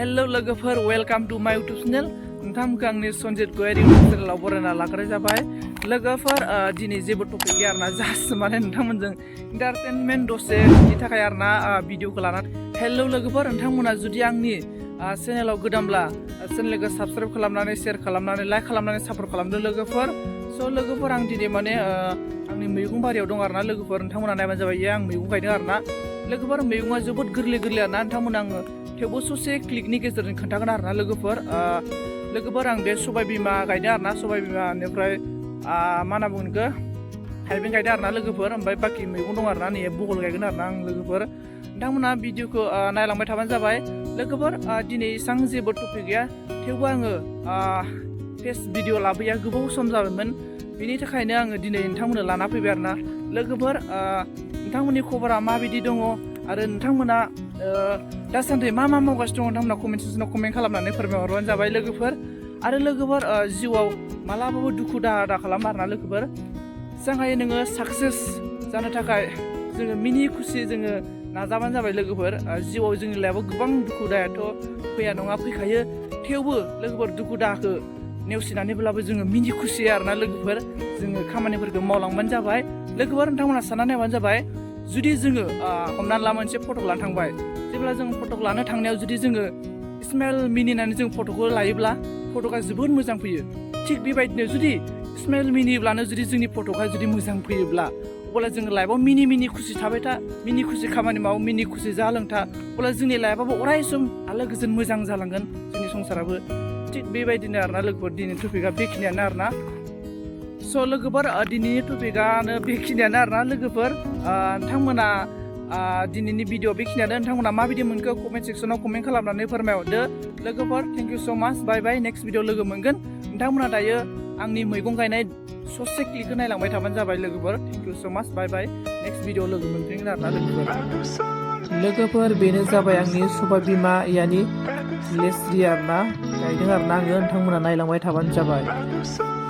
hello लोगोफोर welcome to माय YouTube channel नोंथांमोनखौ आंनि सन्जित गयारि चेनेलाव बरायना लाग्रोनाय जाबाय लोगोफोर दिनै जेबो टपिक गैया आरोना जास्ट माने नोंथांमोनजों एन्टारटेनमेन्ट दसेनि थाखाय आरोना भिडिअखौ लानानै हेलो लोगोफोर नोंथांमोना जुदि आंनि चेनेलाव गोदानब्ला चेनेलखौ साबस्क्राइब खालामनानै शेयार खालामनानै लाइक खालामनानै सापर्ट खालामदो लोगोफोर स' लोगोफोर आं दिनै माने आंनि मैगं बारियाव दं आरोना लोगोफोर नोंथांमोना नायबानो जाबाय आं मैगं गायदों आरोना लोगोफोर मैगङा जोबोद गोरलै आरोना नोंथांमोना आङो थेवबो ससे क्लिकनि गेजेरजों खोन्थागोन आरोना लोगोफोर आं बे सबाय बिमा गायदों आरोना सबाय बिमानिफ्राय मा होनना बुङो बेखौ थाइबें गायदों आरोना लोगोफोर ओमफ्राय बाखि मैगं दं आरोना नै बहल गायगोन आरोना आं लोगोफोर नोंथांमोना भिडिअखौ नायलांबाय थाबानो जाबाय लोगोफोर दिनै एसां जेबो टपिक गैया थेवबो आङो फेस भिडिअ लाबोया गोबाव सम जाबायमोन बेनि थाखायनो आङो दिनै नोंथांमोननो लाना फैबाय आरोना लोगोफोर नोंथांमोननि खबरा माबायदि दङ आरो नोंथांमोना दासान्दि मा मावगासिनो दङ नोंथांमोना कमेन्ट सेक्सनाव कमेन्ट खालामनानै फोरमायहरबानो जाबाय लोगोफोर आरो लोगोफोर जिउआव मालाबाबो दुखु दाहा खालामा आरोना लोगोफोर जोंहाय नोङो साक्सेस जानो थाखाय जोङो मिनि खुसि जोङो नाजाबानो जाबाय लोगोफोर जिउआव जोंनि लाइफआव गोबां दुखु दाहायाथ' फैया नङा फैखायो थेवबो लोगोफोर दुखु दाहाखौ नेवसिनानैब्लाबो जोङो मिनि खुसि आरोना लोगोफोर जोङो खामानिफोरखौ मावलांबानो जाबाय लोगोफोर नोंथांमोना सानना नायबानो जाबाय जुदि जोङो हमनानै ला मोनसे फट' लानो थांबाय जेब्ला जों फट' लानो थांनायाव जुदि जोङो स्माइल मिनिनानै जों फट'खौ लायोब्ला फट'आ जोबोद मोजां फैयो थिग बेबायदिनो जुदि स्माइल मिनिब्लानो जुदि जोंनि फट'आ जुदि मोजां फैयोब्ला अब्ला जोङो लाइफआव मिनि खुसि थाबाय था मिनि खुसि खामानि माव मिनि खुसि जालोंथा अब्ला जोंनि लाइफआबो अराय सम आलो गोजोन मोजां जालांगोन जोंनि संसाराबो थिग बेबायदिनो आरोना लोगोफोर दिनैनि टपिकआ बेखिनियानो आरोना स' लोगोफोर दिनैनि टपिकआनो बेखिनियानो आरोना लोगोफोर नोंथांमोना दिनैनि भिडिअ बेखिनियानो नोंथांमोना माबायदि मोनखो कमेन्ट सेक्सनाव कमेन्ट खालामनानै फोरमायहरदो लोगोफोर थेंक इउ स' माच बाय बाय नेक्स्ट भिडिअ लोगो मोनगोन नोंथांमोना दायो आंनि मैगं गायनाय ससे क्लिकखौ नायलांबाय थाबानो जाबाय लोगोफोर थेंक इउ स' माच बाय बाय नेक्स्ट भिडिअ लोगो मोनफिनगोन आरोना लोगोफोर बेनो जाबाय आंनि सबाय बिमा यानि लेस्रि आरोना गायदों आरोना आङो नोंथांमोना नायलांबाय थाबानो जाबाय